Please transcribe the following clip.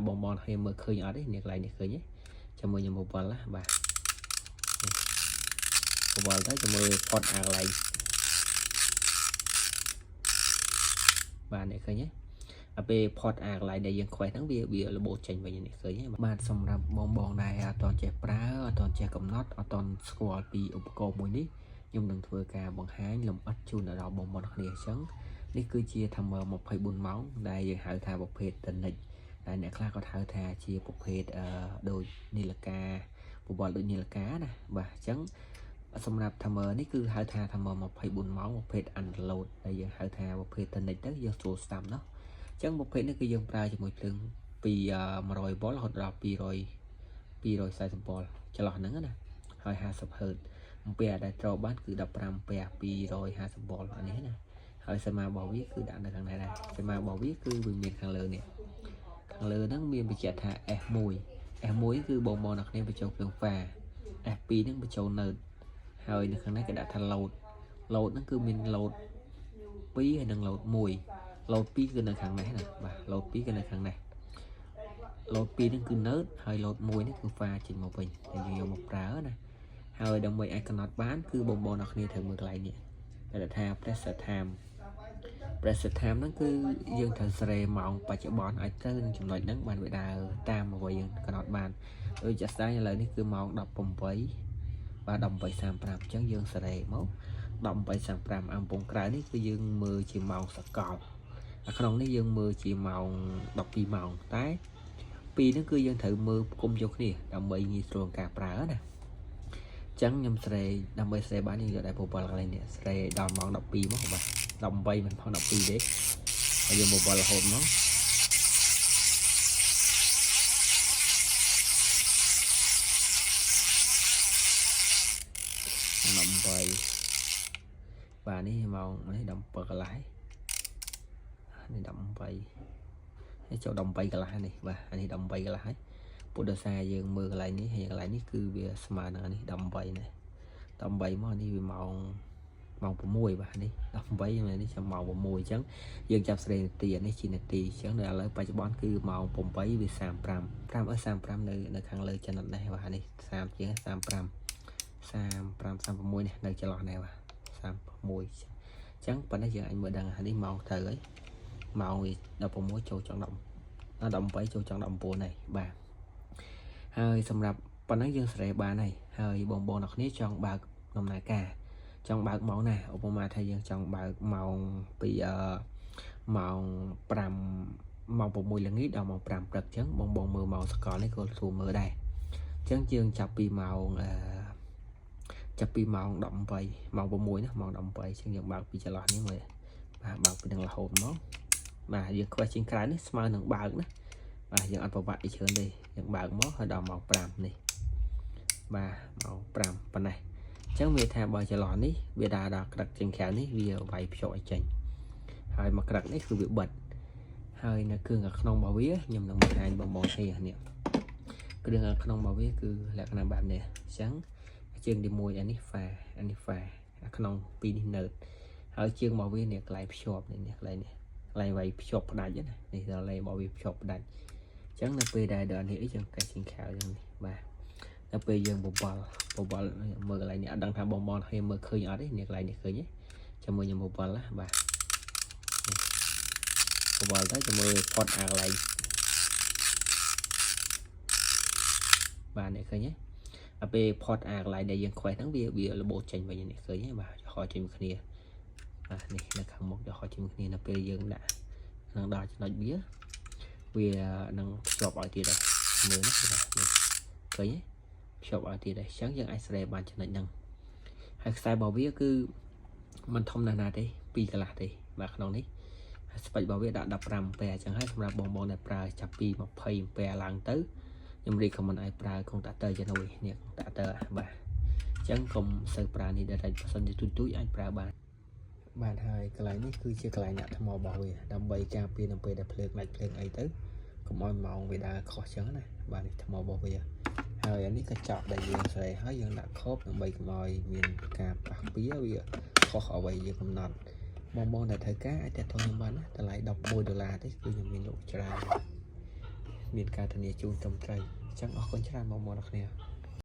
បងបងគ្នាមើលឃើញអត់ទេនេះកន្លែងនេះឃើញទេជាមួយខ្ញុំបវលណាបាទបវលទៅជាមួយផុតអាកន្លែងបាទនេះឃើញទេអាពេលផុតអាកន្លែងដែលយើងខ្វេះហ្នឹងវាវារបូតចេញវិញនេះឃើញទេបាទសម្រាប់បងបងដែលអត់ទាន់ចេះប្រើអត់ទាន់ចេះកំណត់អត់ទាន់ស្គាល់ពីឧបករណ៍មួយនេះខ្ញុំនឹងធ្វើការបង្ហាញលម្អិតជូនដល់បងប្អូនគ្នាអញ្ចឹងនេះគឺជា timer 24ម៉ោងដែលយើងហៅថាប្រភេទតនិចដែលអ្នកខ្លះគាត់ហៅថាជាប្រភេទអឺដូចនីលកាបវលដូចនីលកាណាបាទអញ្ចឹងសម្រាប់ timer នេះគឺហៅថា timer 24ម៉ោងប្រភេទ unload ដែលយើងហៅថាប្រភេទតនិចទៅយើងស្រួលស្ដាប់ណោះអញ្ចឹងប្រភេទនេះគឺយើងប្រើជាមួយភ្លើងពី100 V រហូតដល់200 240 V ចន្លោះហ្នឹងណាហើយ50 Hz អំពែដែលត្រូវបានគឺ15អំពែ250 V អានេះណាហើយសមារបស់វាគឺដាក់នៅខាងនេះដែរសមារបស់វាគឺវាមានខាងលើនេះខាងលើហ្នឹងមានបញ្ជាក់ថា S1 S1 គឺបងប្អូនអ្នកគ្នាបញ្ចូលភ្លើងហ្វា S2 ហ្នឹងបញ្ចូល neutre ហើយនៅខាងនេះគេដាក់ថា load load ហ្នឹងគឺមាន load 2ហើយនិង load 1 load 2គឺនៅខាងនេះណាបាទ load 2គឺនៅខាងនេះ load 2ហ្នឹងគឺ neutre ហើយ load 1នេះគឺ ហ្វាចេញមកវិញដែលយើងយកមកប្រើណាហើយដើម្បីអាចកំណត់បានគឺបងប្អូនអ្នកគ្នាត្រូវមើលកន្លែងនេះគេថា preset time preset time ហ្នឹងគឺយើងត្រូវសេរីម៉ោងបច្ចុប្បន្នឲ្យទៅនឹងចំណុចហ្នឹងបានវាដើរតាមអ្វីយើងកំណត់បានដូចជាក់ស្ដែងឥឡូវនេះគឺម៉ោង18បាទ18:35អញ្ចឹងយើងសេរីមក18:35អំពងក្រៅនេះគឺយើងមើលជាម៉ោងសកលអាក្នុងនេះយើងមើលជាម៉ោង12ម៉ោងតែពីរហ្នឹងគឺយើងត្រូវមើលផ្គុំយកគ្នាដើម្បីងាយស្រួលក្នុងការប្រើណាចឹងខ្ញុំស្រេដើម្បីស្រេបានយើងយកដៃពពល់កន្លែងនេះស្រេដល់ម៉ោង12មកបាទ18មិនផង12ទេហើយយើងពពល់រហូតមក18បាទនេះម៉ោងនេះ17កន្លះនេះ18នេះចូល18កន្លះនេះបាទអានេះ18កន្លះហើយពុទ្ធដោយសារយើងមើលកន្លែងនេះហើយកន្លែងនេះគឺវាស្មើនឹងអានេះ18នេះ18មកនេះវាម៉ោងម៉ោង6បាទនេះ18នេះចាំម៉ោង6អញ្ចឹងយើងចាប់ស្រេនាទីអានេះជានាទីអញ្ចឹងនៅឥឡូវបច្ចុប្បន្នគឺម៉ោង8វា35 5អឺ35នៅនៅខាងលើចំណុចនេះបាទនេះ30ជាង35 35 36នេះនៅចន្លោះនេះបាទ36អញ្ចឹងប៉ុណ្ណេះយើងអាចមើលដឹងអានេះម៉ោងត្រូវហើយម៉ោងវា16ចូលចង់10 18ចូលចង់19ហើយបាទហើយសម្រាប់ប៉ុណ្ណឹងយើងស្រេបានហើយហើយបងប្អូនអ្នកគ្នាចង់បើកដំណើរការចង់បើកម៉ោងណាឧបមាថាយើងចង់បើកម៉ោងពីអឺម៉ោង5ម៉ោង6ល្ងាចដល់ម៉ោង5ព្រឹកអញ្ចឹងបងបងមើលម៉ោងសកលនេះក៏ស្រួលមើលដែរអញ្ចឹងយើងចាប់ពីម៉ោងអឺចាប់ពីម៉ោង18ម៉ោង6ណាម៉ោង18អញ្ចឹងយើងបើកពីចន្លោះនេះមើលបាទបើកពីនឹងរហូតមកបាទយើងខ្វះជាងក្រៅនេះស្មើនឹងបើកណាបាទយើងអត់ប្របាក់អីច្រើនទេយើងបើកមកហើយដល់ម៉ោង5នេះបាទម៉ោង5ប៉ុណ្ណេះអញ្ចឹងវាថាបើចន្លោះនេះវាដើរដល់ក្រឹកជាងក្រៅនេះវាវាយភ្ជាប់ឲ្យចេញហើយមកក្រឹកនេះគឺវាបិទហើយនៅគ្រឿងខាងក្នុងរបស់វាខ្ញុំនឹងបង្ហាញបងប្អូនទេនេះគ្រឿងខាងក្នុងរបស់វាគឺលក្ខណៈបែបនេះអញ្ចឹងជើងទី1អានេះហ្វាអានេះហ្វាអាក្នុងពីរនេះ neutre ហើយជើងរបស់វានេះកន្លែងភ្ជាប់នេះនេះកន្លែងនេះកន្លែងវាយភ្ជាប់ផ្ដាច់ណានេះដល់លេរបស់វាភ្ជាប់ផ្ដាច់អញ្ចឹងនៅពេលដែលដល់នេះអីចឹងកេះជាងខៅចឹងនេះបាទដល់ពេលយើងបបល់បបល់មើលកន្លែងនេះអត់ដឹងថាបងបងគ្នាមើលឃើញអត់ទេនេះកន្លែងនេះឃើញទេចាំមើលខ្ញុំបបល់ណាបាទបបល់ទៅចាំមើលផុតអាកន្លែងបាទនេះឃើញទេដល់ពេលផុតអាកន្លែងដែលយើងខ្វេះហ្នឹងវាវារបូតចេញវិញនេះឃើញទេបាទហោចេញគ្នាបាទនេះនៅខាងមុខទៅហោចេញគ្នានៅពេលយើងដាក់នឹងដល់ចំណុចវាវានឹងភ្ជាប់ឲ្យទៀតដែរមើលណាបាទនេះឃើញទេភ្ជាប់ឲ្យទៀតដែរអញ្ចឹងយើងអាចស្រែបានចំណុចហ្នឹងហើយខ្សែរបស់វាគឺมันធំណាស់ណាទេ2កន្លះទេបាទក្នុងនេះស្ពេចរបស់វាដាក់15អំពែអញ្ចឹងហើយសម្រាប់បងបងដែលប្រើចាប់ពី20អំពែឡើងទៅខ្ញុំ recommend ឲ្យប្រើកុងតាក់ទ័រជំនួយនេះកុងតាក់ទ័របាទអញ្ចឹងកុំសូវប្រើនេះ direct បើសិនជាទូចទូចអាចប្រើបានបាទហើយកន្លែងនេះគឺជាកន្លែងដាក់ថ្មរបស់វាដើម្បីការពារនៅពេលដែលភ្លើងដាច់ភ្លើងអីទៅកុំឲ្យម៉ោងវាដើរខុសចឹងណាបាទនេះថ្មរបស់វាហើយអានេះកញ្ចក់ដែលយើងស្រែហើយយើងដាក់ខោបដើម្បីកុំឲ្យមានការប៉ះពៀវាខុសអ្វីយើងកំណត់បងបងដែលត្រូវការអាចតាក់ទងខ្ញុំបានណាតម្លៃ11ដុល្លារទេគឺខ្ញុំមានលក់ច្រើន មានការធានាជូនត្រឹមត្រូវអញ្ចឹងអរគុណច្រើនបងប្អូនអរគ្នា។